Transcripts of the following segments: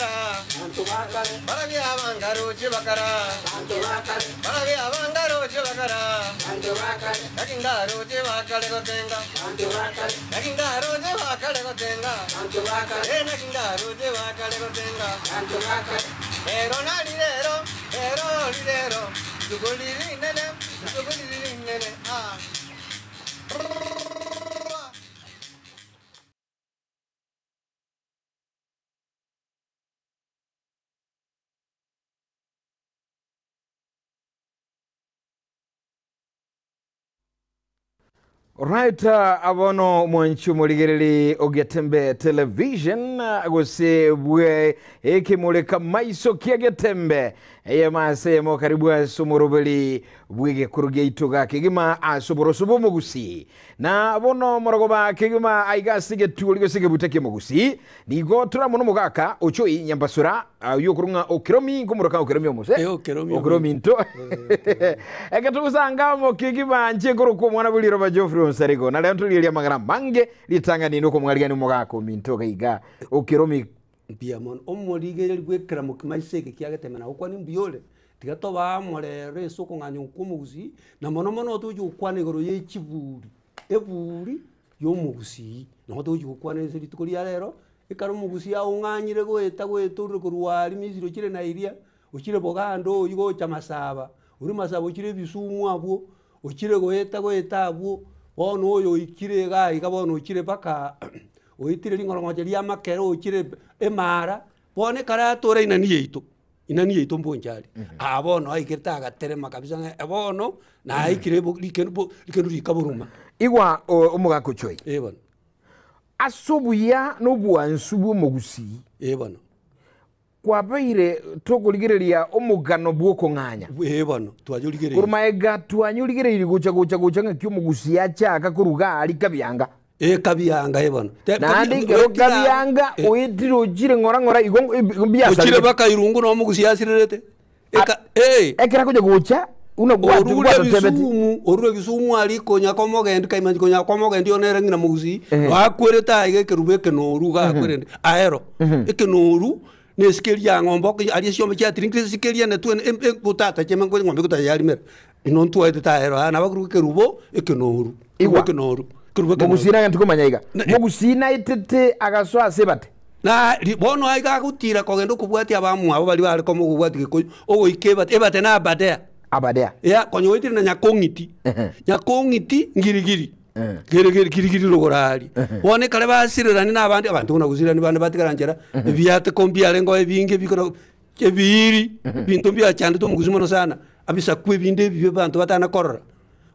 bakara Barabia abangaroche bakara Barabia abangaroche bakara Naki ngaroche bakare gotenga Naki ngaroche bakare gotenga Eh, naki ngaroche bakare gotenga Ero nari rero, ero rirero Rituko riri rinene, rituko riri rinene Ah. Right abono mwanchi omorigereri o Getembe Television gose bwe ekemureka maiso kia Getembe eyemo ase eyemo karibu ase omoroberi bw'egekoro giaito ga kegima ase oboroso bw'omogusii na bono morogoba kegima aiga ase egetuori gose egebuta ki'omogusii Nigo tore amo nomogaka Ochoi Nyambasura, oyio okorwa ng'a Okeromi, nkomoroka ng'a Okeromi omose. Eh, Okeromi Okeromi into. Eke togosanga amo kegima nche nkorokwa omwana bwe riroba Geoffrey Onsarigo. Na rero ntorigereria amang'ana amange ritang'ani nokomwarigania omogaka ominto iga iga Okeromi. Mbuya mono. Omorigereri bw'ekeramo kimaiso eke kia Getembe nagokwanie mbuya ore, tiga tobe amo rero ase okong'anya okwo omogusii, na mono mono togochia gokwana igoro ye chiburi, eburi y'omogusii. Nabo togochia gokwana ase rituko ria rero, ekero omogusii aong'anyire goeta goeta orure korwa aria Misiri ochire Nairia, ochire Boganda oywo gocha Masaba, orure Masaba ochire ebisumu abwo, ochire goeta goeta abwo, bono oyo oikire iga iga bono ochire mpaka oetire ring'orong'oche ria makere ochire emara, bono ekero atora inani yaito. Inani yaito mbonchari, aa bono aikerete agaterema kabisa ng'a bono naikire bo rikenu bo rikenu rikaboruma. Igwa o- omogaka Ochoi, Eh bono, ase obuya na obwansu bw'omogusii, eh bono, kwabeire tokorigereria omogano bw'okong'anya. eh bono, twayorigereirie. Korwa magega twanyorigereirie gocha gocha gocha ng'aki omogusii achaka koruga aria kabianga. Eh kabianga eh bono. Te- Naende kabi- ekero oetire aa- kabianga eh, oetire ochire ng'ora ng'ora igo ochire mbiasarete. baka irungu na omogusi asirerete. Eka eh Ekero akonya gocha buna gwatu orure gwatotebeti. Kisumu, orure Kisumu aria konya komogendi kaimanchi konya komogendi one ere ng'ina mogusii, Ehe. akwerete aiga ekerubo ekenoru iga akwerende aero. Ekenoru na esike eria ya ng'ombe okonya aria chiombe chiatiringire esike eria netwe em- em gotata chiame eng'ombe egotata yarimera. Inwe ntwaetete aero aa nabakorwa ekerubo ekenoru, Igwa. ekerubo ekenoru, ekerubo ekenoru. Mogusii nagento komanya iga. Na- Mogusii naetete agasoa ase ebate. Na ri- bono aiga agotira kogenda okobwatia abamwabo baria bare komo okobwatia gikuyu, ogoika ebate, ebate na Aberdare. Aberdare. Ea, konya oetire na Nyakong'iti, Ehe. Nyakong'iti ngirigiri, Eh. girigiri girigiri rogoro aria. Bono ekare basirerani na abande, abanto buna gosirerani bande batigara nchera, ebiateko mbiarengeo ebinge bikona Ebiiri, ebinto mbiachandete omogusii mono sana, ebisaku ebinde ebibe abanto batana korora.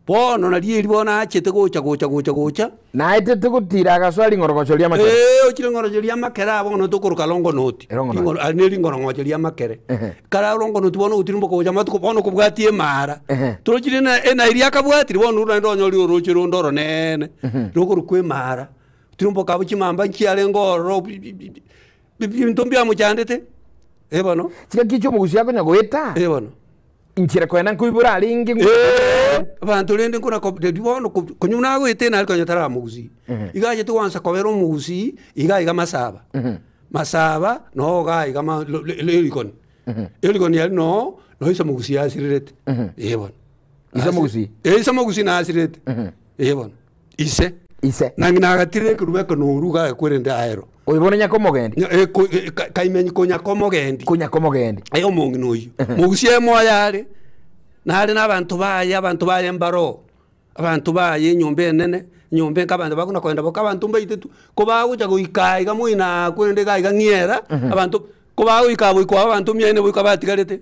Bono nario erio bono achete gocha gocha gocha gocha. Naetete gotira agasoa ring'orogocho ri'amakere. Ee, ochire ring'orogocho ri'amakere aa bono tokoroka longonoti. Longonoti. Ring'oro aria ne ring'orong'ocho ri'amakere. Ehe. Kare longonoti bono ogotirimboka gocha amatuko bono okobwatia emara. Ehe. Torochire na enairi akabwatire bono naende onyore oroche ronde oronene, rokorokwa emara. Otirimboka abwo chimamba nchiarenge ororo bi- bi- bi- Ebinto mbiamochandete, eh bono. Chingaki chi'omogusi akonya goeta, Eh bono. inchera koenda nkoibora arenge Eh, abanto rende nkona ko riria bono ko konya buna agoeta ena aria konya taramogusi. Iga achete goansa kobera omogusii, iga iga masaba. Masaba, noo iga iga ma lo lo erikoni. Erikoni aria noo, noo ise omogusii asirerete, eh bono. Ise omogusii? Eh ise omogusii nasirerete, eh bono. Ise. Ise. Na ng'ina agatira ekerubo ekenoru iga agakwerende aero. Oyo bono nyakomogendi. Nya- eh, ko- eh, ka- kaimenyi konya komogendi. Konya komogendi. Aye omong'ina oyio. Mogusie emoyo are, nare na abanto baye, abanto baye mbaroo, abanto baye enyomba enene, enyomba enke abanto bakona kogenda boka abanto mbaiteti, ko bagocha goika aiga moino akwerende iga aiga ng'iera, abanto ko bagoika abwo goika abanto miaene goika batigarete.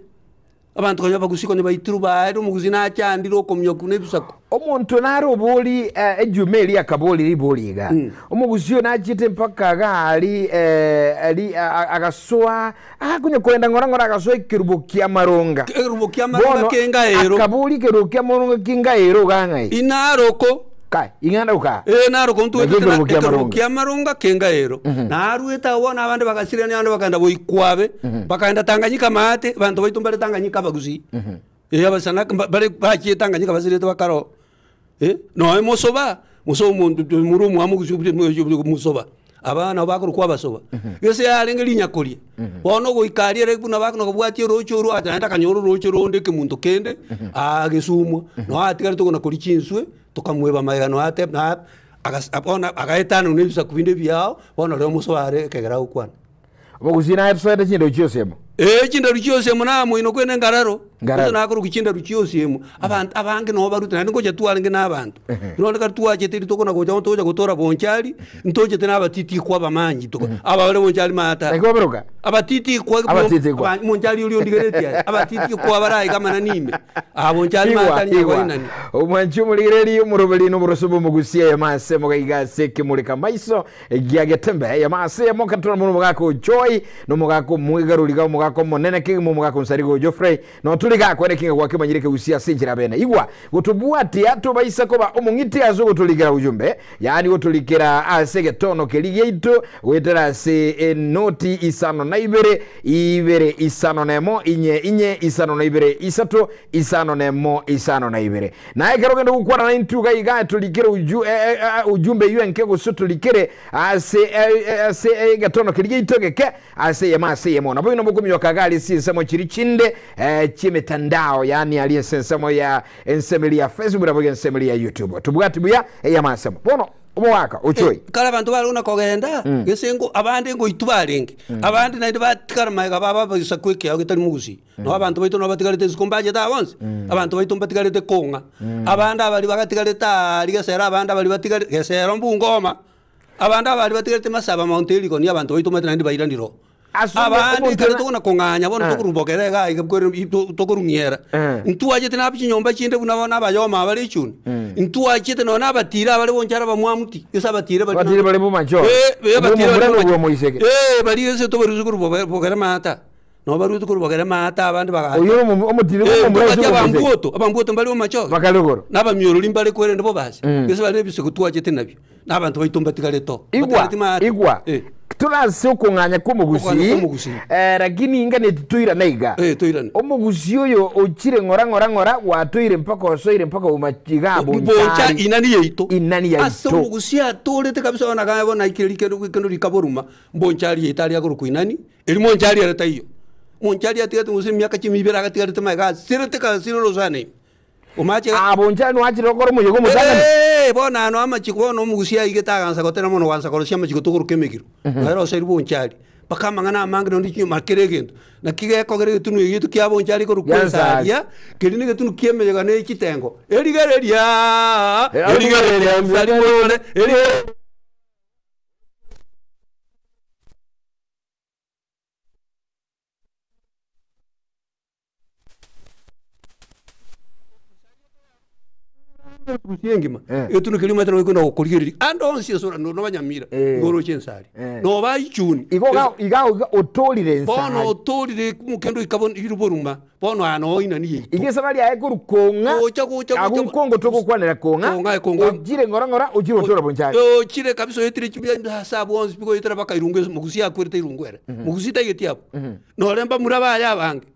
Abanto konya bagusie konya baitirwe baare, omogusi nachandire okominyoku na ebisaku. Omonto nare obori ejuma eria akabori ribori iga, Omogusi oyo nachiete mpaka iga aria ri agasoa akonya koenda ng'ora ng'ora agasoa ekerubo ki'amaronga. Ekerubo ki'amaronga Bono k'engaero. akaboria ekerubo ki'amaronga k'engaero iga ng'ai? Inaroko. Kai, ing'ana okaa. Ee, naroko ntwetete Naki na ekerubo ekerubo ki'amaronga. ki'amaronga k'engaero. Naruete agwo bono abande bagasirania abande bakaenda boikwabe, bakaenda Tanganyika maate, abanto baito mbare Tanganyika abagusii. Eh, abasanake mba- bare bachie Tanganyika basirete bakare oo. Eh, nonya mosoba, mosoba omonto moro omwamo gusii musoba. Aba nabo bakorokwa abasoba. Gese yarenge rinyakoria. Bono goika aria ere buna bakona kobwatia oroche orwo acha naende akanyora oroche ronde ekemunto kende, agesumwa, noo atigarete kona koria chinswe, tokamweba magega noo ate na agas bono agaetanana na ebisaku binde ebiao, bono rero omosoa are ekegera agokwana. Omogusii naye tosoete chindochi chionsi emo. Ee, chindaru chionsi emo na moino kwene ngararo. Ngararo. Gose nakorokwa chindaru chionsi emo. Abanto abange nabo barute naende ngocha twarenge na abanto. Nonye kare twachete rituko na gocha tocha gotora bonchari, ntochete na abatitikwa abamanyi tuko aba bare bonchari maata. Naki baberoka? Abatitikwa Abatitikwa. aba- monchari oria ondigeretie aye. Abatitikwa bare aiga amanani ime. Aa bonchari Igwa, maata igwa. nyagoinani. Omwanchi omorigereria omoroberi na oboroso bw'omogusi eyemo ase mogaiga ase ekemureka maiso Egia getembe eyemo ase eyemo katora mono omogaka o Joy na omogaka omwegarori iga omogaka omonene kegima omogaka o Nsarigo o Geoffrey na otore iga akwene kinga gwakemanyire ekegusii ase enchera bene igwa gotobwatia tobaisa koba omong'iti ase ogotorikera ujumbe yaani gotorikera ase egetono keria giaito goetera ase enoti isano na ibere ibere isano na emo inye inye isano na ibere isato isano na emo isano na ibere Na ekero ogende gokwana naintwe iga iga torikere uju, e, e, e, ujumbe eyio enke gose torikere ase e, e, ase egetono keria giaito egeke ase eyemo ase eyemo. Nabo inwe mokominyoka iga aria ase ensemo chiria chinde eh, chi'emetandao, yaani aria ase ensemo ya ensemo eria ya Facebook nabo iga ensemo eria ya YouTube. Tobwati buya eyemo ase emo. Bono omogaka ochoi. Kare abanto bare buna kogenda, gese ngo abande ngoitwa barenge, abande naende batigara magega baba egesaku ekiao getari mogusii. Nabo abanto baito nabo batigarete isiko mbachete aa bonsi, abanto baito mbatigarete kong'a, abande abaria bagatigarete aaria gesero, abande abaria batigarete gesero mbungoma, abande abaria batigarete masaba mount elgon abanto baito omanyete naende bairanire oo. Ase omo- Abande omonto ekero na- tokona kong'anya bono Eh. tokorumbokera iga iga kwere to- tokorung'iera, Eh. ntwachete na chinyomba chinde buna bono abayoma abare echuni, ntwachete nonya na abatire abare bonsi ara abamwamu ti, gese abatire baria Abatire bare bomanche oo. Eh, eh, abatire Omomura bare na bomanche. obwomoiseke. Eh, baria gese tobarusie korwa bobe- bogere maata. Nabo baruete korwa bagere maate abande bagacha. Oyio omo- omotiri Eh, bw'omomura gose tobwati omoiseke. abambuoto, abambuoto mbare omachoge. Bakare igoro. Na abamiorori mbare kwerende bobe ase. Mm. Gese bare ebisego twachete nabio. Na abanto baito mbatigarete oo. Igwa, Mbatigareti maate. igwa. Eh. Tore ase okong'anya Okong'anya kw'omogusii, kw'omogusii. eh, lakini inganeti toirane iga. Eh, toirane. Omogusii oyo ochire ng'ora ng'ora ng'ora gwatoire mpaka osoire mpaka uma iga Boncha bonchari. inani yaito. Inani yaito. Ase omogusii atorete kabisa bono akaye bono aikire rikendo rikendo rikaboruma, mbonchari yaito aria akorokwa inani, Erio monchari ere taiyo. Monchari atigarete gose emiaka chimi ibere agatigarete magega asirete kasire orosana ime. Omache Ah, bonchari nwachire gokora omoyega omotang'ani. Ee, bono ano amachiko bono omogusia aigete agansa gotera mono gwansa korosia amachiko tokoroka emegiro. Nere oseri bonchari. Mpaka amang'ana amange nonye chinyomba kera egento. Naki gekogera egetunu eke gieto kia bonchari korokwa Giansa ensaria, keria na egetunu kia emeyega ne chitengo. Erigereria! Erigereria, Erigereria, nsari more, erigereria. Gusii engima Eh. egetunu keria omanyete nabo gekoenda gokorigereria ande onsi ase ora noba Nyamira Eh. igo oroche ensari Eh. noba Ichuni Igo iga iga iga otorire bono ensari. otorire omokendo oika bono iri boruma bono aya noo inani yaito. Iga esabari yaye korwa kong'a Gocha gocha agwo gocha nkongo togokwanera kong'a Kong'a, eh, kong'a. ochire ng'ora ng'ora ochire gotora bonchari. Ochire kabisa oetire chibia ase abwo onsi pi goetera mpaka irungu ase mogusi akwerete irungu ere. Mogusi taigeti abwo. Nore mbamura baye abange.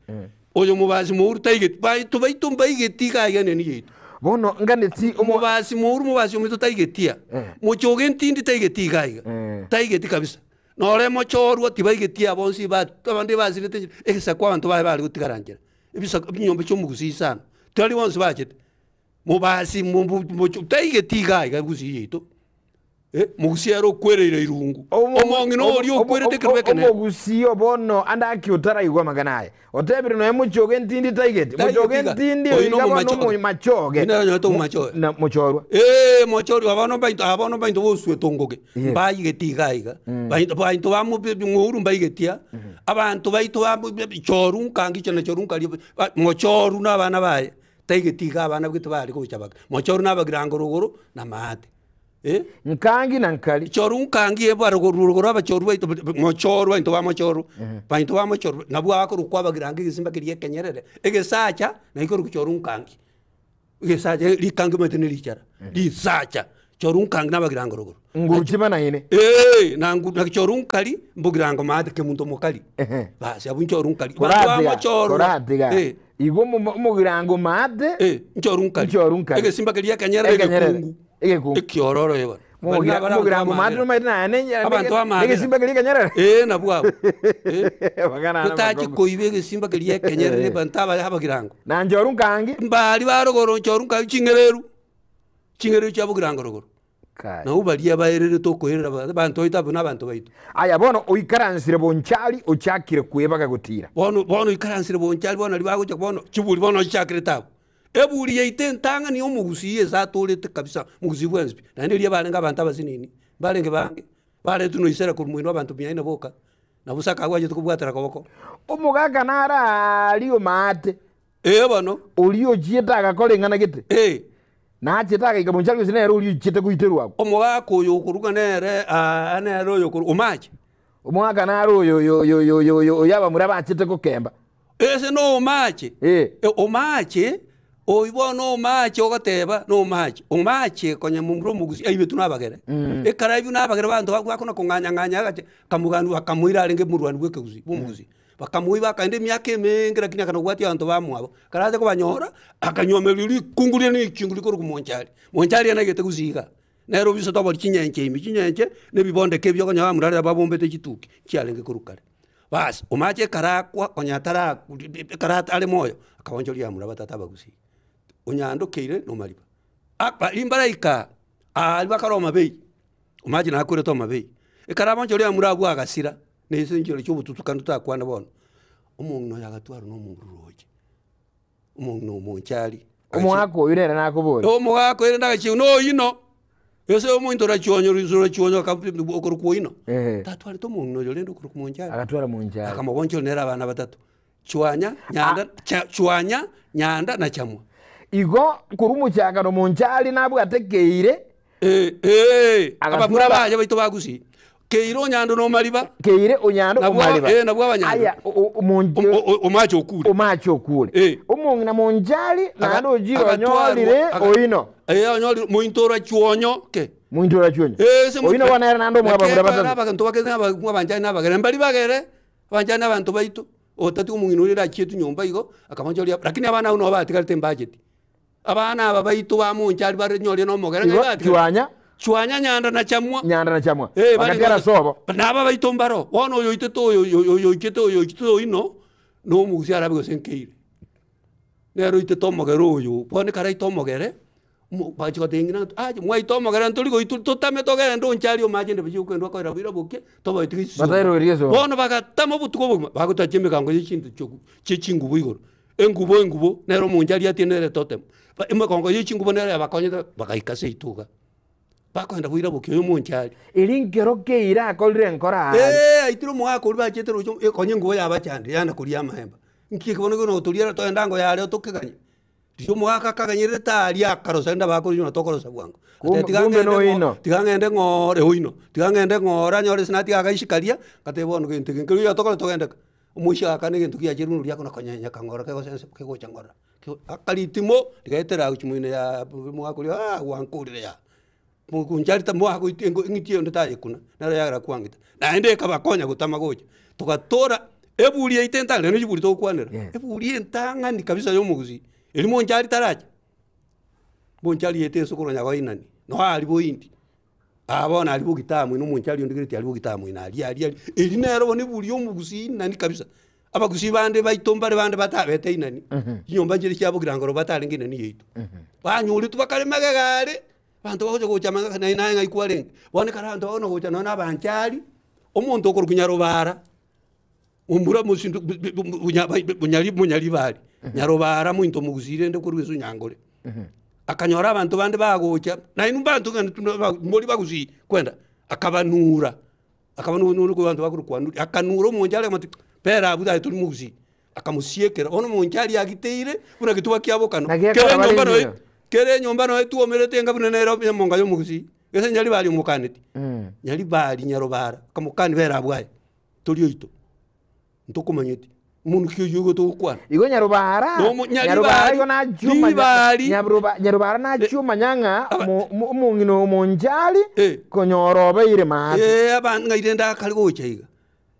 Oyo mobasi mouru taigeti baito baito mbaigeti iga aiga neni yaito. Bono nganeti omo Omobasi mouru mobasi ominto taigeti aa. Mochoge ntindi taigeti iga aiga. Taigeti kabisa. Nore mochorwa tibaigeti aa bonsi ba abande basirete egesaku abanto baye bare gotigara nchera. Ebisaku ebinyomba chi'omogusii sana. Tari bonsi bachete. Mobasi mobu mocho taigeti iga aiga gusii yaito. Eh, mogusii ere okwereire irungu. Omong'ina oria okwerete ekerogo ekenene. Omogusii o bono ande aki otaraigwa amang'ana aya. Otebire nonya mochoge ntindi taigeti. Taigeti Mochoge iga. ntindi Oyo iga bono nomomachoge. omomachoge. Oyio nere onyorete omomachoge. Na mochorwa. Ee, mochori abana baito abana baito bosuete ongoge Yes. mbaigeti iga iga baito baito bamo ng'ouru mbaigetia abanto baito bamo choru nkangicha na choru nkaria ba mochoru na abana baye taigeti iga abana gete bare gocha bake mochoru na abagirango rogoro na maate eh. Nkangi na nkari. Choru nkangi ebarogoro rogoro abachoru baito mochoru baito ba mochoru baito ba mochoru nabwo abakorokwa abagirango egesimba keria ekenyerere egesacha naki korokwa choru nkangi. Egesacha rikangi omanyete ne richara risacha choru nkangi na abagirango rogoro. Nguru chimanaine. Eeh na ngu na choru nkari mbogirango maate kemunto mokari Ehe. basi abwo nchoru nkari. Abanto ba Koratiga, mochorwa koratiga. eh. Igo omo- omogirango maate. Eh, nchoru nkari. Nchoru nkari. Egesimba keria ekenyerere Ekenyerere. egekungu. Egekungu. Ekiororo eba. Bari nabare abanto Mogirango b'amabera. maate nomaete naye ne- Abanto b'amabera. negesimba keria ekenyerere. Ee, nabwo abwo. Eh. Amang'ana aya Totachi namakong'u. koiba egesimba keria ekenyerere abanto abaya abagirango. Na nchoru nkangi. Mbari barogoro nchoru nkangi ching'ereru, ching'ereru chia bogirango rogoro. Kai. Nabo baria baererete okoerera ba- abanto baito abwo nabanto baito. Aya bono oikaransire bonchari ochakire kwebaga gotira. Bono bono oikaransire bonchari bono naria bagocha bono chiburi bono chichakirete abwo. Eburi yaito entang'ani ya omogusii ase atorete kabisa, omogusii bwensi pi, naende riria barenge abanto abasinini, mbarenge bange, baretwe na oisera korwa moino abanto mia ine boka, na bosa akagwa achete kobwatera koboko. Omogaka nare aaria omaate. Ee bono. Oria ochiete agakora eng'ana gete. Ee. Nachete agaika monchari gose nere oria ochiete goiterwa agwo. Omogaka oyo okoruga nere aa nere oyo okoru omache. Omogaka nare oyo oyo oyo oyo oyo oyo oyo abamura bachete gokemba. Ese nomache, Ee. omache, oyio bono omache ogoteba nomache, omache konya momura omogusi aibetwe na abagere. Ekero aibwe na abagere abanto bakwa bakona kong'anya ng'anya agacha kamogani bakamoira arenge omorwani bwa ekegusii bwa omogusii. Bakamoiba akaenda emiaka emenge lakini akana kobwatia abanto bamwabo. Ekero acha kobanyora, akanywomeria rikungu riria na echingu rikorokwa monchari. Monchari ere gusii igaa. Nere obisete obori chinyenche ime, chinyenche na ebibondeko ebi okonyora abamura riria babombete chituki, chiarenge korwa kare. Baas, omache ekero akwa konya atarakwa ekero are moyo, akaonchoria abamura batato abagusii, onyandokeire na omariba. Aba mbaraika aa aria bakare omabei, omache nakwerete omabei, ekero abonchoria abamura abwo agasira, na ase enchera chia obotutukanu totakwana bono, omong'ina oyo agatwarwa na omonguru roche. Omong'ina omonchari. Omogaka oyio nere nakoboria. Omogaka oyo rende agachia noino, ase omonto orachionye orachionye okorokwa oino. Ehe. Tatwarete omong'ina oyo rende okorokwa monchari. Agatwara monchari. Akamogonchora nere abana batato, Chwanya, Nyanda, cha Chwanya, Nyanda na Chamwa. Igo korwa omochakano monchari nabwate keire. Eh, eh, Agatwara- abamura baye baito ba Gusii, Keire onyando na omariba. Keire onyando Nabwo omariba. eh, nabwo abanyando. Aya, o- o- omonche- O- o- omache okure. omache okure. Eh. Omong'ina monchari naende ojire Agatwarwa- onyorire aga- oino. Eh, onyorire mointo orachwonyo ke. Mointo orachwonyo. Eh, ase Oino bono ere naende omwabo abamura batatu. Abanto bakete abanchani na abagere mbari bagere, abanchani na abanto baito, otatiga omong'ina oria orachietwe nyomba igo, akamonchoria lakini abana abwo nabo batigarete mbacheti. Abana aba baito ba monchari bare nyoria na omogere Igo ng'ai batigara? chwanya. Chwanya nyanda na chamwa. Nyanda na chamwa. Eh, bare Bagatigara sobo. Na aba baito mbaro. Bono oyo oitete oyo oyo oyo oichete oyo oichete oino, na omogusi arabe gose nkeire. Nere oitete omogere oyo, bono ekero aita omogere, omo bachia gotebia ng'ina ng'a aye mwaita omogere ntori goitwa totame togende onchari omache ende bochia okendwa koira boira bokie, toboeti gesusu. Batairoiri esobo. Bono bagatama obotuko obogima, bagotacha emegango ya chinto chioku chie chingubo igoro. Engubo engubo nere omonchari atie nere totem, emegongo ye chingubo nere yabakonyete bagaika ase eituga, bakoenda boira bokia oyo omonchari. Eri nkero keire akorire enkoro aria. Eeh aitire omogaka oria bachete roche konya engubo yabachandire yana koria amaemba, nki eke bono kero otoriera toende ango yare tokeganye. Riria omogaka akaganyerete aria akarosa rende abakorire buna tokorosa bwango. Kumbe Ate tiga kumbe ng'ende ng'o noino. tiga ng'ende ng'oore oino, tiga ng'ende ng'oore anyore ase natiga agaisi karia, ngateba bono gento eke nkeri oyo tokore togende ka. Omoisia agakana egento giachire buna oria akona konyenya kang'ora kegosense kegocha ng'ora. Kego akaritimo, rigaetera gochia moino ya omogaka oria aah gwankorire yaa. Mogoncharita mwagoita engo eng'iti onde tayekuna, nero yagera kwang'ita. Naende ekabakonya gotama gocha, togatora eburi yaito entang'ani, naende chiburi togokwanera, Yes. eburi entang'ani kabisa ya omogusii, eria monchari taracha, monchari yaito ense korwa nyagoinani, noo aria boindi. Aa bono aria bogita moino omonchari onde gereti aria bogita moino aria aria aria, eria nero bono eburi ya omogusii inani kabisa. Abagusii bande baito mbare bande batabete inani, chinyomba nchire chia bogirangoro batarenge inani yaito. Banyoretwe bakare magega are, abanto bagocha gocha amang'ana naye naye ng'ai kwarenge. Bono ekero abanto bagocha gocha nonye na abanchari, omonto okorokwa nyarobara, omura mosinto monyaribari, nyarobara mointo omogusii rende korwa ase onyankore. Akanyora abanto bande bagocha, nainwe mbanto ng'a mbori bagusii kwenda, akabanura. Akaba nonya abanto bakorokwa Anuri, akanura omonchari akamotebia, Bera abwo aye tori mogusii. Akamosiekera. Bono omonchari agiteire buna getuba kia bokano. Naki Kera ekora enyomba bare noe engiya. kera enyomba noe twomerete enga buna nere emonga ya omogusii. Gese Nyaribari omokaneti. Nyaribari Nyarobara, akamokani bera abwo aye, tori oito. Ntokomanyeti, omonto ki oyio igo togokwana? Igo Nyarobara, Nomo- Nyarobara Nyaribari, igo nachia omanya, Ribari. Nyaroba- Nyarobara nachia omanya ng'a Aba- omo- omo- omong'ina omonchari Eh. konyora obeire maate. Eh, aba ng'ai rende akare gocha iga,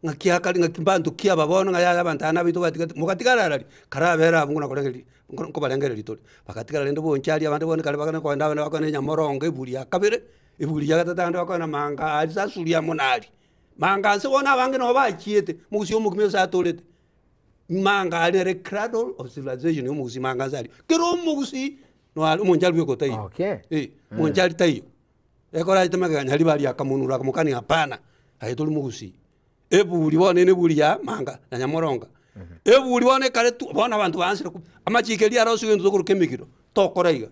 ng'aki akare ng'aki mbanto ki aba bono ng'a yaya abanto aba nabaito batigete, mogatigara arari, karabere abwo ng'ina korengereria nkobarengereria tore. Bagatigara rende bonchari abande bono kare bagana kogenda abande bakogenda enyamorongo eburi ya kabere. Eburi ya gatato abande bakoenda manga aria sasuri amo na aria. Manga nse bono abange nabo bachiete, mogusia omogima ase atorete. Manga aria nere cradle of civilization ya omogusii manga nse aria. Kera omogusii noare omonchari bweka otaiyo. Okay. Eh, monchari taiyo. Ekero achete magega nyari baria akamonura akamokania hapana, aye tori mogusii. Eburi bono ere eburi ya manga na nyamoronga. Eburi bono ekare tu bono abanto baansire ku amachiko eria arosiwe egento tokoroka emegiro, tokora iga,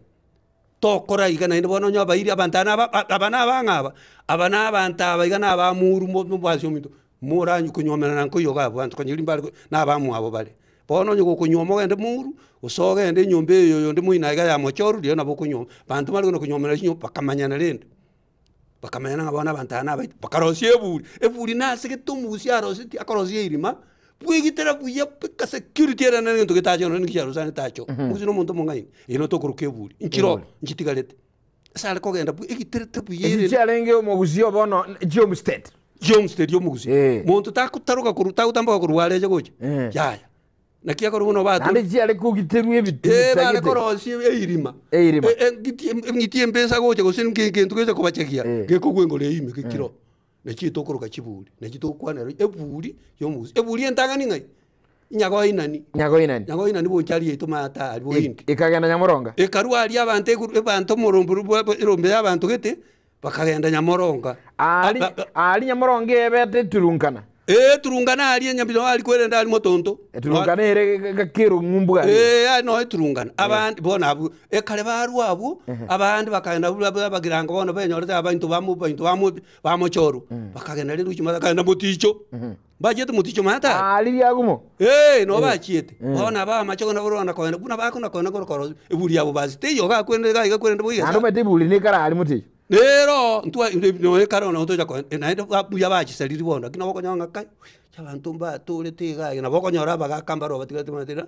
tokora iga naende bono onye obairi abanto aba naba aba na abang'o aba, aba na abanto aba iga na abamuru mo mobasi ominto, moranywe konywomerana nkoiyo iga abwo abanto konya riria mbare na abamwabo bare. Bono onye gokonyuoma ogende mouru, gose ogende enyomba eye oyonde moino iga ya mochoru rirorio nabo okonyuoma. Abanto mbare kona konyuomera chinyomba bakamanyana rende. Bakamanyana ng'a bono abanto aba nabaito, bakarosia eburi, eburi nasegete omogusi arosetie akorosia erima, bwegitera buya mpaka security ere nere egento getache nonya ninki chiarosane tacho. Omogusi na omonto omong'aini, eye noo tokoroka eburi, nchiroo nchitigarete. Ase are kogenda bu egiterete buya Eki ere. chiarenge omogusi o bono Homestead. Homestead omogusi. Eh. Monto takotaroka korwa tagotamboka korwa areche gocha. Eh. Yaya. Naki akorwa buna obato. Naende chiare kogiterwa ebiti Eh, bare bitagete. korosia eirima. Eirima. E- eng'iti eng'iti embesa gocha gose nge egento gecha kobachegia, Eh. gekogwa engoro eywo ime gekiro. Nachi tokoroka chiburi, nachi tokwanera eburi ya omogusi. Eburi entang'ani ng'ai? Nyagoinani. Nyagoinani. Nyagoinani bonchari yaito maate aria boindi. Ekagenda Nyamoronga. Ekarwa aria abanto eguru abanto omorombo bwa erombe ya abanto gete, bakagenda Nyamoronga. Aria Ba- ba- aria Nyamoronga ebete eturunkana. Ee, eturungana aria enyambino aria kwerende aria motonto. Eturunkana ere gakero ng'umbu aria. Ee, aria noe eturungana. Abande bono abwo, ekare barwa abwo, abande bakagenda buna buna abagirango bono benyorete abainto bamo bainto bamo bamochorwa, bakagenda rende gochia bakagenda moticho. Mbachiete moticho omanyete aye? Aa riria agumo. Ee, nabo bachiete. Bono aba amache kona korwana kogenda buna bakona kogenda korwa korosia eburi yabo basi teiyo iga kwerende iga iga kwerende boigo Naende omanyete eburi nekare aria moticho. Rero ntwa noe kare nabo tocha kogenda naende buya bachisariri bono lakini nabo okonyora ng'a kai, abanto mbatorete iga iga, nabo okonyora abagaka mbaro batigarete bamanyete ng'a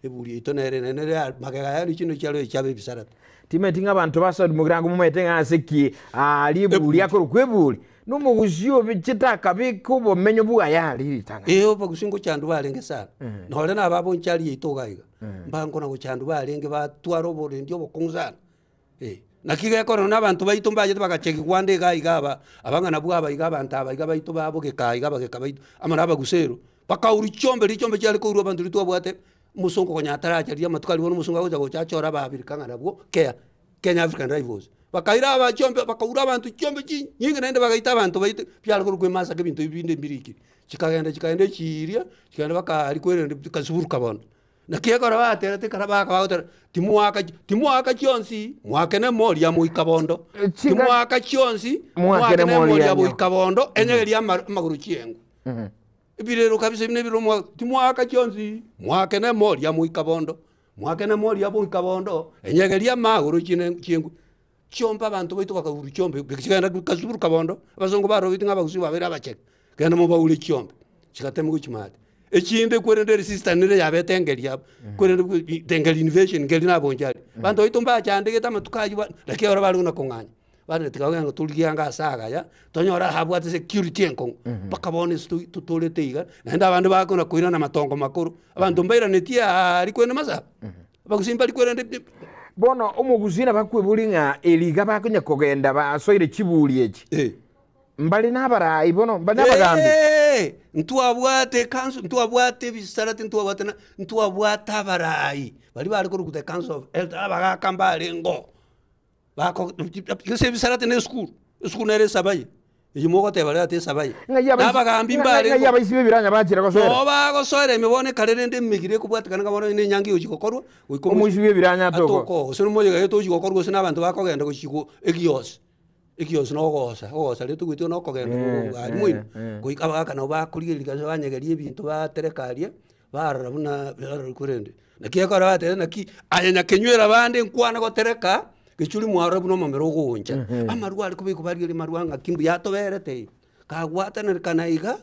eburi yaito nere nere ya magega yaani chinde chiaro chiabe ebisarate. Timanyeti ng'a abanto ba Saudi mogirango momanyete ng'a ase ki aria eburi akorokwa eburi, nomogusii obichete akabeka obomenyo bwaye aria ritang'ani. Ee obogusi ngochandwa barenge sana, nore na ababonchari yaito iga iga, mbango na gochandwa barenge batwara oborendi obokong'u sana. Eh, naki gekorora na abanto baito mbachete bagachegigwa ande iga iga aba, abang'ana bwa aba iga abanto aba iga baito babogeka iga abageka baito, amo na abagusero, bakaurwa chiombe riria chiombe chiare kourwa abanto riria twabwate, omosongo konya ataracha riria amatuko aria bono omosongo agocha gocha achore abaabirika ng'a nabwo kea, Kenya African Rifles. Bakaira aba chiombe bakaura abanto chiombe chinyinge naende bagaita abanto baito, biare korokwa emasaka ebinto ebi binde mbirikire. Chikagenda chikagenda echiiria, chikagenda baka aria kwerende chikasuburuka bono. Naki ekero baterete ekero baka bagotera, timoaka timoaka chionsi, moake na emori ya moika bondo, timoaka chionsi, Moake moake na na emori emori ya ya nyoko. boika bondo, enyegeria amaro amagoro chiengwe. Ebirero kabisa ebi nebirero moa timoaka chionsi, moake na emori ya moika bondo, moake na emori ya boika bondo, enyegeria amagoro chine chiengwe. Chiombe abanto baito bakaurwa chiombe, chikagenda chikasuburuka bondo, abasongo barobeti ng'a abagusii babeire abachenu, genda mobaure chiombe, chigatema gochia maate. Echinde kwerende eresistance nere yabete engeri abwo, kwerende engeri invasion ngeri nabonchari. Abanto baito mbachandegete amatuko aywo ba naki ekero bare buna kong'anya, barire tiga kogenda torigie anga ase agaya, tonyore ase abwate security enkong'u, mpaka bono ase toi totorete iga, naende abande bakona koirana amatongo makoro, abanto mbairanetie aaria korende masaba, abagusii mbari kwerende pi. Bono omogusii nabakweborie ng'a eri iga bakonya kogenda basoire chiburi echi. Eh. Mbare nabarai bono, mbare nabagambi. Ee, ntwabwate ekanso, ntwabwate ebisarate, ntwabwate na ntwabwate abarai, baria bare korokwa the council of elders, abagaka mbarengeo, bako gose ebisarate na esukuru, esukuru nere esabaye, eywo mogoteba rero ati esabaye. Ng'ai Na abaisi- abagambi ng'ai mbarengeo. abaisi b'ebiranya bachire gosoera. Noo bagosoera ime bono ekare rende emegiro ekobwatekana ng'a bono na enyangi egochia gokorwa, goika Omoisi bw'ebiranya atoko. atoko, gose nomoyega gete ogochia gokorwa gose na abanto bakogenda gochia go egiosi. Ekionsi na ogosa, ogosa riria togoetwa na okogenda aria moino, goika abagaka nabo bakorigereria gose banyegeria ebinto batereka aria, barora buna barora korende. Naki ekero bateba naki, aye nyakenywera abande nkwane gotereka, gechuri mwarora buna omomera ogooncha. Amarwa aria kobekwa barigereria amarwa ng'aki mbuya atoberete iga, kagwatanerekana iga,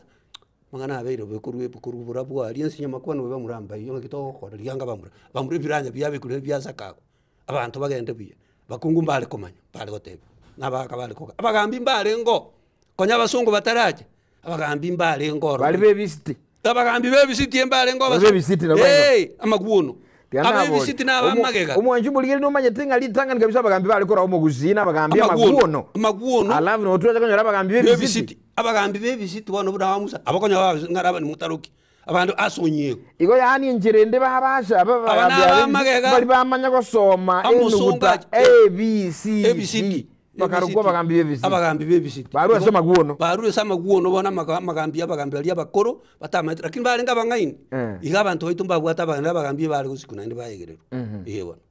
amang'ana abeire bobe korwa korwa oborabu aria ense nyamakwa nobe bamura mbaiyo ng'aki togokora rigia anga bamura, bamura ebiranya biabekwa biasaka abwo. Abanto bagende buya, bakungu mbare komanya, mbare gotebigwa, na abagaka bare koga. Abagambi mbarengeo, konya abasongo bataracha, abagambi mbarengeo ororo. Baria b'ebisiti. Abagambi b'ebisiti mbarengeo Baria b'ebisiti nabo barengeo. Ee, amaguono. Tiga nabori. Abebisiti na abamagega. Omwanchi omorigeri nomanyete ng'a ritang'ani kabisa abagambi bare korwa omogusii na abagambi amaguono. Amaguono. Alafu nabo twacha konyora abagambi b'ebisiti. B'ebisiti. Abagambi b'ebisiti bono buna ba Musa, abakonyora babisiti ng'a Labani motaroki, abanto ase onyiego. Igo yaani enchera ende babasha aba Aba abagambi aba nabamagega. bari bamanya gosoma Omosongo enuguta achi- A, B, C, D. Ebisiti. Bakarokwa abagambi b'ebisiti. Abagambi b'ebisiti. Barure ase amaguono. Barure ase amaguono bono amaga- amagambi abagambi baria abakoro batamaete lakini barenge abang'aini. Eh. Iga abanto baito mbabwate abageni abagambi ebare gosikwa naende baegererwa. Eeh bono.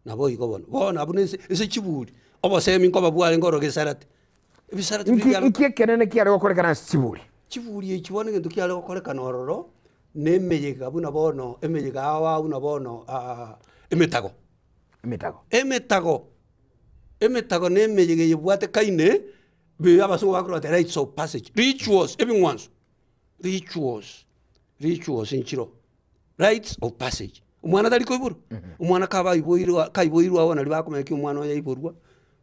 Nabo igo bono. Bono abwo nese ase chiburi, obosemi nkoba bwarenge oro gesarate. Ebisarate Nki biria biare nki ekenene kiare gokorekana ase chiburi? Chiburi echi bono egento kiare gokorekana ororo, na emeyega buna bono emeyega ao ao buna bono emetago. Emetago. Emetago, emetago na emeyega eye ebwatekaine, be abasongo bakorwa bati rites of passage, rituals, ebing'wanso, rituals, rituals nchiro, rites of passage. Omwana tari koiborwa, omwana kaba aiboirwe kaiboirwe agwo naria bakomanya ki omwana oyo aiborwa,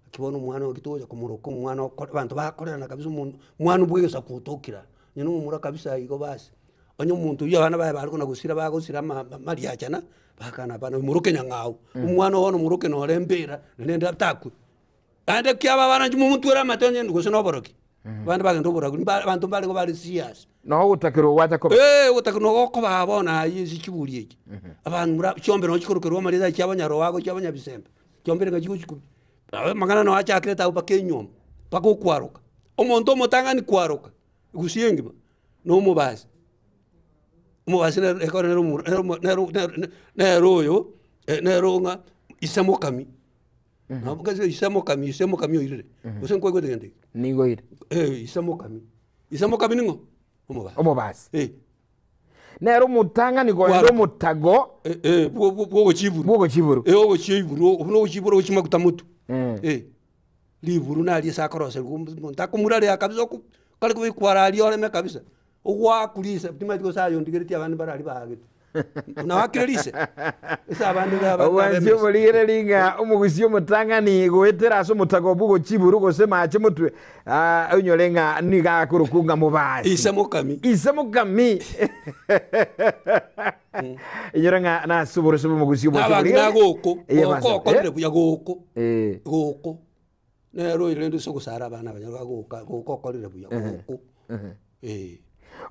naki bono omwana oyo togocha komoroka omwana okore abanto bakorerana kabisa omonto, omwana bwa egesaku otokire aa, onye na omomura kabisa igo basi, onye omonto oywo abana baye bare kona gosira bagosira ama mariachana, Bakana abana, omoroke nyang'au, omwana oo bono omoroke nore embera, naende atakwe. Naende kiaba abana inche momotwere amate onye gose na oborogi, abande bagenda oboragori, mba abanto mbare igo bare serious. Noo ogotakerwa gwacha koba. Eeh ogotakerwa nogo okoba bono aywo ase chiburi echi. Abanto mura chiombe nonye chikorokerwa amareta chia abanyaroago chia abanyabisembe, chiombe nigo chigochi amang'ana noo achakirete abwo mpaka enyomba, mpaka okwaroka. Omonto omotang'ani kwaroka, gusii engima, na omobasi. Omobasi nere ekero nere omoro nere omo nere nere nere oyo nere ng'a ise mokami, nabo gose ise mokami ise mokami oirire, gose nkwaigwete gento ekio? Nigo ire. Eh, ise mokami, ise mokami ning'o? Omobasi. Omobasi. Eh. Nere omotang'ani kogenda Kwaroka. omotago Eh, eh, bwo- bwo- bwogochiburu. bwogochiburu. Eh, ogochia iburu, buna ogochiburu ogochia maguta motwe. Eh. Eh. Riburu naria ase akoroserwa omonto akomuraria kabisa oku kare kobekwa aria oreme kabisa. Ogwaku rise, timanyeti gose aye ondigeretie abande mbare aria baagete. Naakire rise, ase abande na aba- Obwanchi nabemesi. oborigereri ng'a omogusi omotang'ani goetera ase omotago obwo gochiburu gose mache motwe, ah, onyore ng'a nigo akorokwa ng'a mobasi. Ise mokami. Ise mokami. Inyora ng'a nase oboroso bw'omogusi obwanchi Nabanto oborigereri. nagoko, Eye goko base- okorire eh, buya goko, eh. goko. Nere oyo rende ase ogosara abana abanyene bagoka goka okorire buya goko. Eh.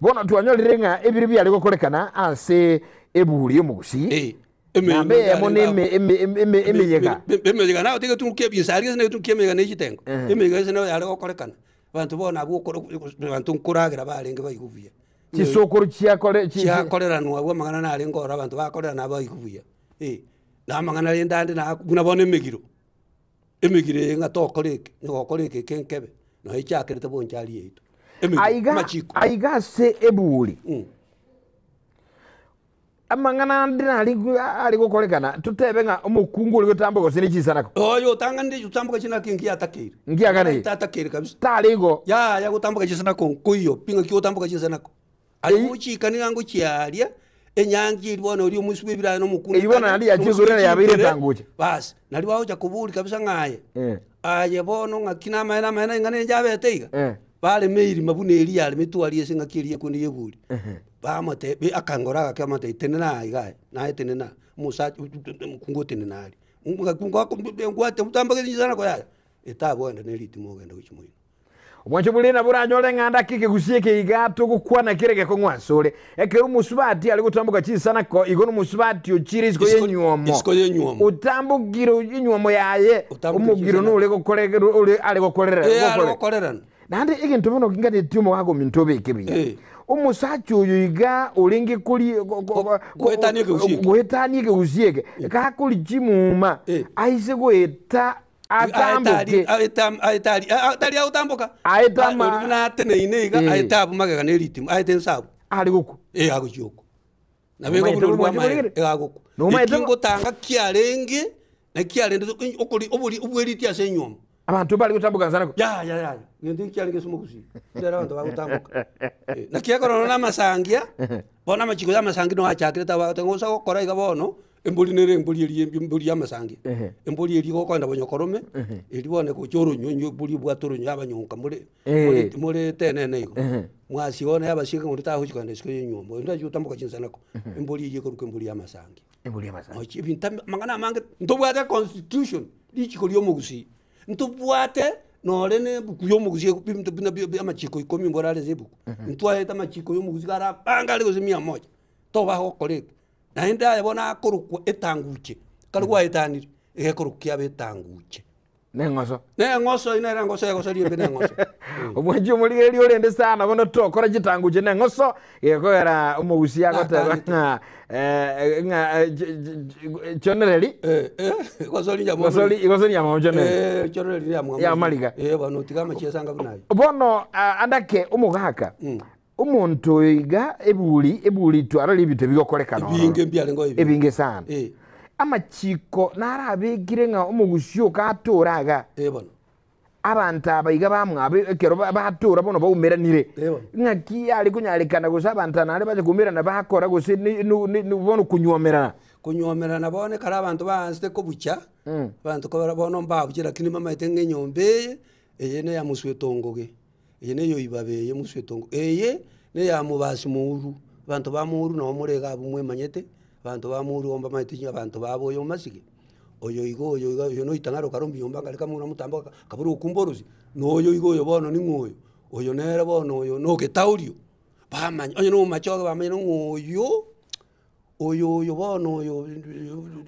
Bono twanyorire ng'a ebiro biare gokorekana ase eburi y'omogusii, Eh, emeremo namba eyemo yarenge na eme- eme- eme- eme- emeyega. Emeyega nabo tiga kia ebinsari gese na egetungu kia emeyega na echitengo. Emeyega gese nabo yare gokorekana. Abanto bono abwo okoro abanto nkoragera barenge baigwe buya. Chisokoro chiakore chi- chi- Chiakoreranwa abwo amang'ana narenge ororo abanto bakorerana baigwe buya. Eh, na amang'ana rende ande na buna bono emegiro. Emegiro eye ng'a tokora eke, na gokora eke eke nkebe, nonya echakerete bonchari yaito. Emegiro, Aiga amachiko. aiga ase eburi Mm. amang'ana ande nari are gokorekana totebe ng'a omokungu ore gotamboka gose ne chisanako Oyo otang'anire gotamboka chisanako ngiatakeire. Ngiaganeire. Tatakeire kabisa. Tare igo. Yaya gotamboka chisanako nkoiyo pi ng'aki ogotamboka chisanako. Aye Ei. gochika niga ngochiaria, enyangi eria bono oria omoisia bwa ebiranya na omokungu Eyio bono naende yachia omoisia igoro yabeire chinkere, etangocha. Bas, naria bagocha koboria kabisa ng'a aye, Eh. aye bono ng'aki namaene amaene ing'ana inche abete iga? Eh. Barema erima buna eria yaremetwe aria ase engaki eria ekunde ya eburi. Ehe. Bamotebi akangora agake amotebia tenena aa iga aye, naye tenena aa, omosacha omokungu otenena aria. Ng'aki ngwate otambogete chinsanako yaya, etabwenda ne ritimo ogende gochia moino. Obwancho boria nabo oranyore ng'a ndake ekegusia eke iga togokwana kere gekong'u asore. Ekero omosubati are gotamboka chinsanako, igo nomosubati ochire isiko Isiko- y'enyuomo. isiko y'enyuomo. Otambokire enyuomo yaye, Otambokire omogiro chinsanako. nore gokore ore are gokorera Eh, are gokore. gokorerana. Naende egento bono nganetie omogaka ominto obeke buya. Eh. Omosacha oyo iga orenge kori go- go- go- Goetania ekegusia eke. goetania ekegusia eke, gakori chimuma, Eh. aise goeta atamboke. Tari agotamboka. Aete ama- Oria buna ateneine iga, Eh. aete abwo magega ne ritimo, aete nse abwo. Are gokwa. Eh, agochia okwo. Nabo Nomaete igo buna buna orwa amaene, bwachire iga agokwa. Nomaete Eki bo- ngotanga kiarenge, na kiarenge okori obori obweriti ase enyomba. Abanto mbare gotamboka nse nako. Yaya yaya, gento eki kiarenge ase omogusii, ndere abanto bagotamboka. Eh, naki ekero nonya na amasangia, bono amachiko ya amasangi nigo achakire abagoteba ng'a osa gokora iga bono, Embori nere embori eria embori y'amasangi, Ehe. embori eria gokoenda bonyokorome, Ehe. eria bono egocha oronywa onye embori ebwate oronywa yabanyonka more Eh. more more tenene igo. Ehe. Mwasi bono yabasieka ng'a onde tagochi kogenda isiko ya enyomba, onde tachi gotamboka chinsanako, embori eywo ekorokwa embori ya amasangi. Embori ya amasangi. Ochi ebinto ame amang'ana amange, ntobwate constitution, richiko ria omogusii, ntobwate nore na ebuku ya omogusii ego ebinto buna bi bi amachiko ikomi mboro are ase ebuku, ntwaete amachiko ya omogusii iga are amange are gose mia moja, toba gokora eke. Naende aye bono akorokwa etanguche, ekero gwaetanire, egekorokwa kiaba etanguche. Neng'oso. Neng'oso, ina ere engoso egosoria embe neng'oso. Omwanchi omorigereria orende sana bono tokora chitanguche neng'oso gekogera omogusia agoteba Nakanete. ng'a eh, ng'a eh, ch- ch- ch- chonereri Eh, eh, gosori nyamwamu. gosori gosori nyamwamu chonereri Eh, chonereri nyamwamu. Ya mariga. Eh, bono tiga amachiesa anga buna ayio. Bono ah, andake omogaka omonto oyo iga eburi eburi twarora ebinto ebigokorekana ororo. Ebinge mbiarengeo ebinge. Ebinge sana. Eh. Amachiko narabekire ng'a omogusii okatore iga. Eh bono. Abanto aba iga bamwabo ekero batora bono baumeranire, Eh bono. ng'aki yare konyarekana gose abanto aba naende bache koumerana bakora gose ni nu ni bono konywomerana. Konywomerana bono ekero abanto baansete kobucha, abanto kobara bono mbabuche lakini bamaete ng'a enyomba eye, eye neya moswetongoge. Eye neyoibabe eye moswetongo, eye neya mobasi mouru, abanto ba mouru nabo more iga abwo mwemanyete, abanto ba mouru igo mbamaete inwe abanto babo oyo omasige, oyo iga oyo iga oyo noitang'ara okare omiomba ngare kamuna motambo aka akabora okumba orosie, na oyo iga oyo bono ning'o oyo, oyo nere bono oyo nogetaorio, bamanya onye na omomachoge bamanye ng'a oyo, oyo oyo bono oyo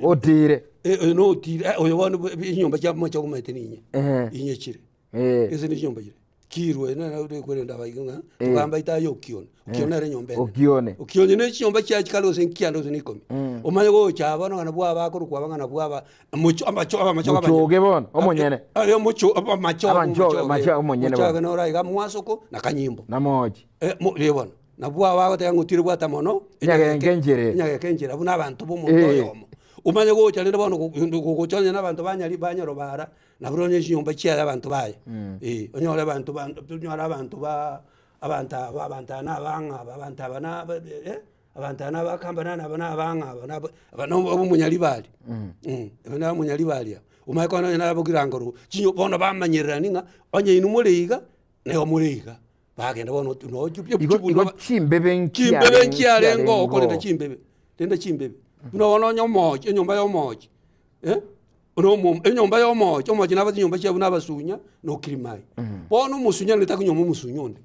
Otire. oyo notire oyo bono enyomba chia momachoge omanyete ninye, Ehe. inye chire. Eh. Ase ne chinyomba chiria, kirwe nere ore korenda abaiga ng'a Eh. togamba ita aye okione, okione nere enyomba enene. Okione. Okione ne chinyomba chiaye chikare gose nkianda gose na ikomi. Omanye gocha aba bono ng'a nabwo aba akorokwa aba ng'a nabwo aba, mocho amacho abamachoge abanyene. Mochoge bono, omonyene. Aye omocho abamachoge Abanchoge, omochoge, amachoge omonyene omochoge bono. noro iga mwasoko na kanyimbo. Namochi. Eh, mo eh bono, nabwo aba agoteba ng'a otire bwata mono, Enyageke enchera. enyageke enchera buna abanto ba omonto Eh. oyomo. Omanye gocha rende bono go gogocha onye na abanto banyari banyarobara, Nabo onye chinyomba chiaye abanto baye, eh, onyore abanto ba onyore abanto ba abanto aba abanto aba na abang'a aba, abanto aba na aba eh, abanto aba na abakamba na aba na abang'a aba na aba aba na omonyaribari aba na omonyaribari aba. Omanye kogenda onye nabo kirango roche, chinyo bono bamanyererani ng'a onye inwe more iga, nigo more iga, bagenda bono no Igo igo chimbebe chimbebe nchiarenge nchiarenge oo korenda chimbebe, renda chimbebe. Buna bono onye omochi enyomba ya omochi. Buna omo enyomba ya omochi, omochi nabate chinyomba chiabo buna abasunya na okirimai. Bono omosunya nere takonyoma omosunya onde,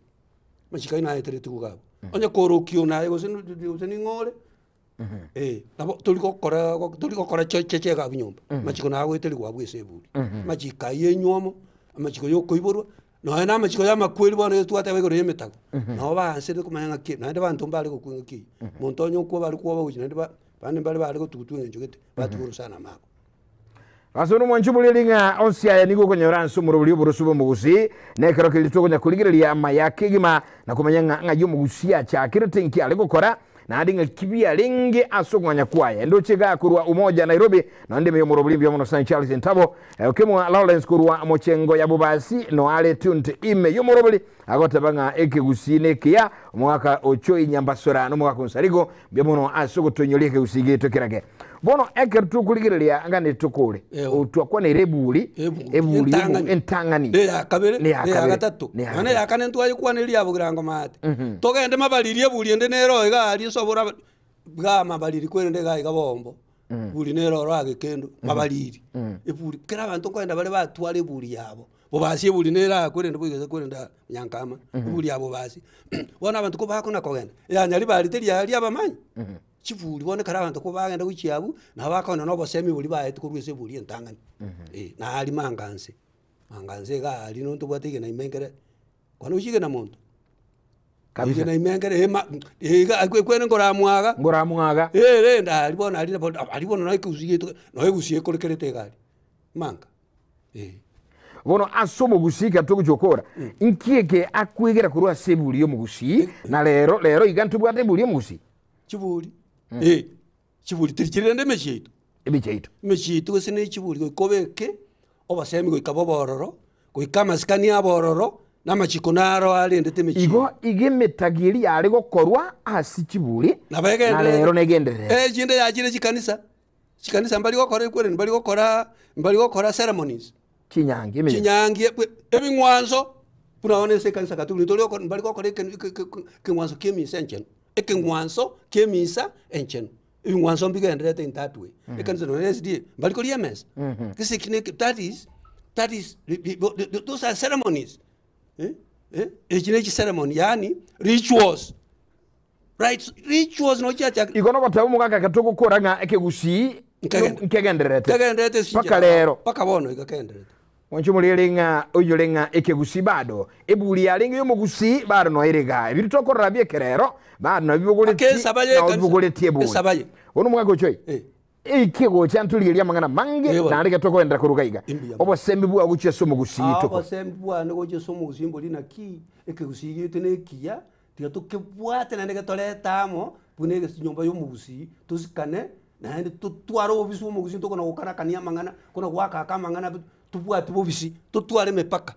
amachiko ayio naeterete iga abwo. Onye kore okiona aye gose gose ning'o ore, eh, nabo tori gokora tori gokora cheche iga abwo nyomba, amachiko nagoeterigwa abwo ase eburi. Amachiko ayio enywomo, amachiko ya okoiborwa, nonya na amachiko ya amakweri bono eye twateba igoro ya emetago, nabo baansete komanya ng'aki naende abanto mbare gokwa engaki eyio. Monto onye okwa bare kwoba gochia naende ba. Abande mbare baare gotugutwa engencho gete, batigwa orosana amako. Ase nomwancho boria ring'a onsi aya nigo okonyora ase omorobori oboroso bw'omogusii, na ekero keria tokonya korigereria amaya kegima na komanya ng'a ng'ai omogusii achakerete inki are gokora, naende ng'aki biarenge ase okong'anya kwaye. Ndoche igaa korwa Umoja Nairobi, nonya ndime y'omorobori mbuya mono sana Charles Ntabo, Okemwa Lawrence korwa Mochengo ya Bobasi, noare tuned ime y'omorobori Agoteba ng'a ekegusii nekiya, omogaka o Choi Nyambasora na omogaka o Nsarigo, mbuya mono ase ogotoinyoria ekegusii giaito kerage. Bono ekero tokorigereria ng'a netokore, Ewa. twakwanere eburi, Eburi, eburi entang'ani. entang'ani. Na eya kabere, Na eya na eya kabere, gatato, na eya nonya na eya kane ntwayekwana eria ya bogirango maate. Togende mabariri eburi ende nero iga aria ase obora bwa amabariri kwerende iga iga bombo. Eburi nero oro agekendo, mabariri. Eburi, kera abanto nkoenda bare batwara eburi yabo. Bobasi eburi nere aa kwerende boigese kwerende aa nyankama, eburi ya bobasi. Bono abanto ko bakona kogenda, ya nyaribari teri aria abamanyi, chiburi bono ekero abanto ko bagenda gochia abwo, nabo bakogenda na obosemi boria baetwe korwa ase eburi entang'ani. Eh, na aria manganse, manganse iga aria no ntobwate igena ime nkere, kwana gochia igena monto, Kabisa. igena ime nkere ema iga ekwene nkoramwaga, Ngoramwaga. eh rende aria bono aria nabo aria bono na ekegusii giaito, no egusii ekorekerete iga aria, manga. Bono ase omogusii ekero togochia gokora, inki eke akwegera korwa ase eburi y'omogusii, na rero rero iga ntobwate eburi y'omogusii? Chiburi, eh, chiburi teri chiri rende emechie yaito. Emechie yaito. Emechie yaito gose ne chiburi goika obeke obosemi goika bobe ororo, goika amasikani abe ororo, na amachiko naro arendete emechie. Igo iga emetagi eria yare gokorwa ase chiburi, Nabo na egendererete. rero negendererete. Eh, chinde yachire chikanisa. Chikanisa mbari gokora ekweri mbari gokora mbari gokora ceremonies. Chinyangi, emeyega. Chinyangi, ebwe- ebing'wanso. Buna bono ase ekanisa Katoliki ntori gokora mbari gokora eke eke eke ekeng'wanso kia emisa enchenu, ekeng'wanso kia emisa enchenu. Ebing'wanso mbigendererete in that way. Ekanisa nonya SDA, mbari koria emesa. Gese eki neke that is that is those are ceremonies eh, eh, echi ne chiceremony yaani rituals. Rights, rituals no chiachakire. Igo nogoteba omogaka ekero togokora ng'a ekegusii Nkegende. nkegendererete. Nkegendererete ase Mpaka chinchera rero. Mpaka bono iga kegendererete. Mwanche omorigererie ng'a oinyore ng'a ekegusii bado eburi yarenge y'omogusii bado noyo ere igaa. Ebi tokorora bi'ekerero bado nabio bibogoretie Mpaka esaba nao y'ekanisa. bibogoretie eburi. Esaba ye. Bono omogaka ochoe. Eh. Ekegocha ntorigererie amang'ana amange Eh, bono. naende ekero tokogenderera korwa iga iga. Imbuya mono. Obosembi bwao gochia ase omogusii Aa, toko. obosembi bwane gochia ase omogusii mbori naki, ekegusii giaito nekiya, Tiga tokebwate naende getorete amo buna egesi nyomba y'omogusii, tosikane naende totware obobisi bw'omogusii ntokona gokarakania amang'ana, kona goaka aka amang'ana tobwati bobisi, totware emepaka.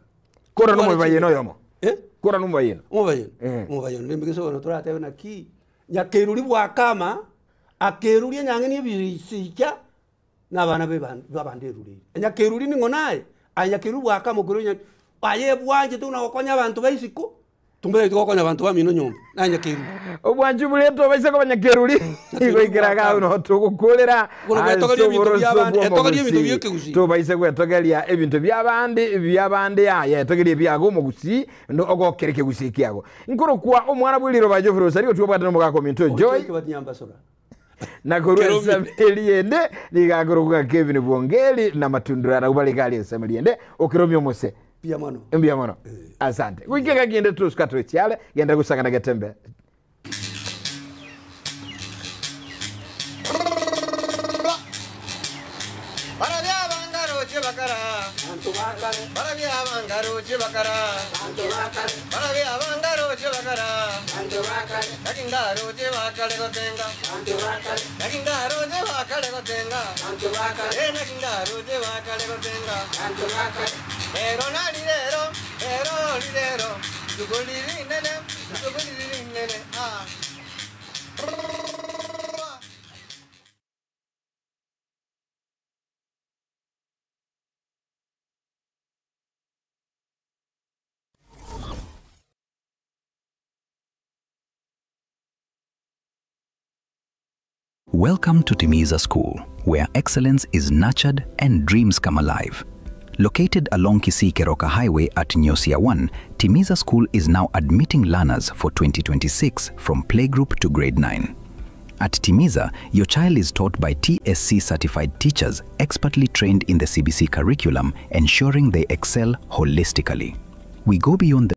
Kora Totware nomobayeno chimbe. oyomo. Eh? Kora nomobayeno. Omobayeno? Eh. Omobayeno nembe gese bono toratebe naki, nyakeruri bwakama, akeruria enyang'eni ebisicha, na abana b'abande erure eye. Nyakeruri ning'o naye? Aye nyakeruri bwakama okerure nya aye bwanchete buna gokonya abanto ba isiko, Tombwenereti gokonya abanto bamino nyomba, naye nyakeruri. Obwanchi buria tobaisa koba nyakeruri, Nyakeruri goikera iga bwakama. agwo noo togokorera Bono ase gwetogeria ebinto oboroso bi'abande, etogeria ebinto bw'omogusii. bi'ekegusii. Tobaisa gwetogeria ebinto bi'abande bi'abande yaya etogeria ebiago omogusii no ogokera ekegusii kiago. Nkorokwa omwana bw'eriroba Geoffrey Osari gotwa obwate nomogaka ominto Joy. Ochoe kebati nyambasora. Na korwa Keromi. ensemo eria ende nigo akorokwa ng'a Kevin Bwongeri na Matundura nabwo bare iga aria ensemo eria ende okeromia omose. Mbuya mono. Mbuya mono. Asante. Goika engaki ende tosuka tochiare, genda gosangana getembe. Barabia abangaroche bakara, barabia abangaroche bakara, barabia abangaroche bakara, naki ngaroche bakare gotenga, naki ngaroche bakare gotenga, eh naki ngaroche bakare gotenga. Rero nari rero, rero rirero, rituko riri rinene, rituko riri rinene, ah. Welcome to Timiza School, where excellence is nurtured and dreams come alive. Located along Kisii Keroka Highway at Nyosia 1, Timiza School is now admitting learners for 2026 from playgroup to grade 9. At Timiza, your child is taught by TSC certified teachers expertly trained in the CBC curriculum, ensuring they excel holistically. We go beyond the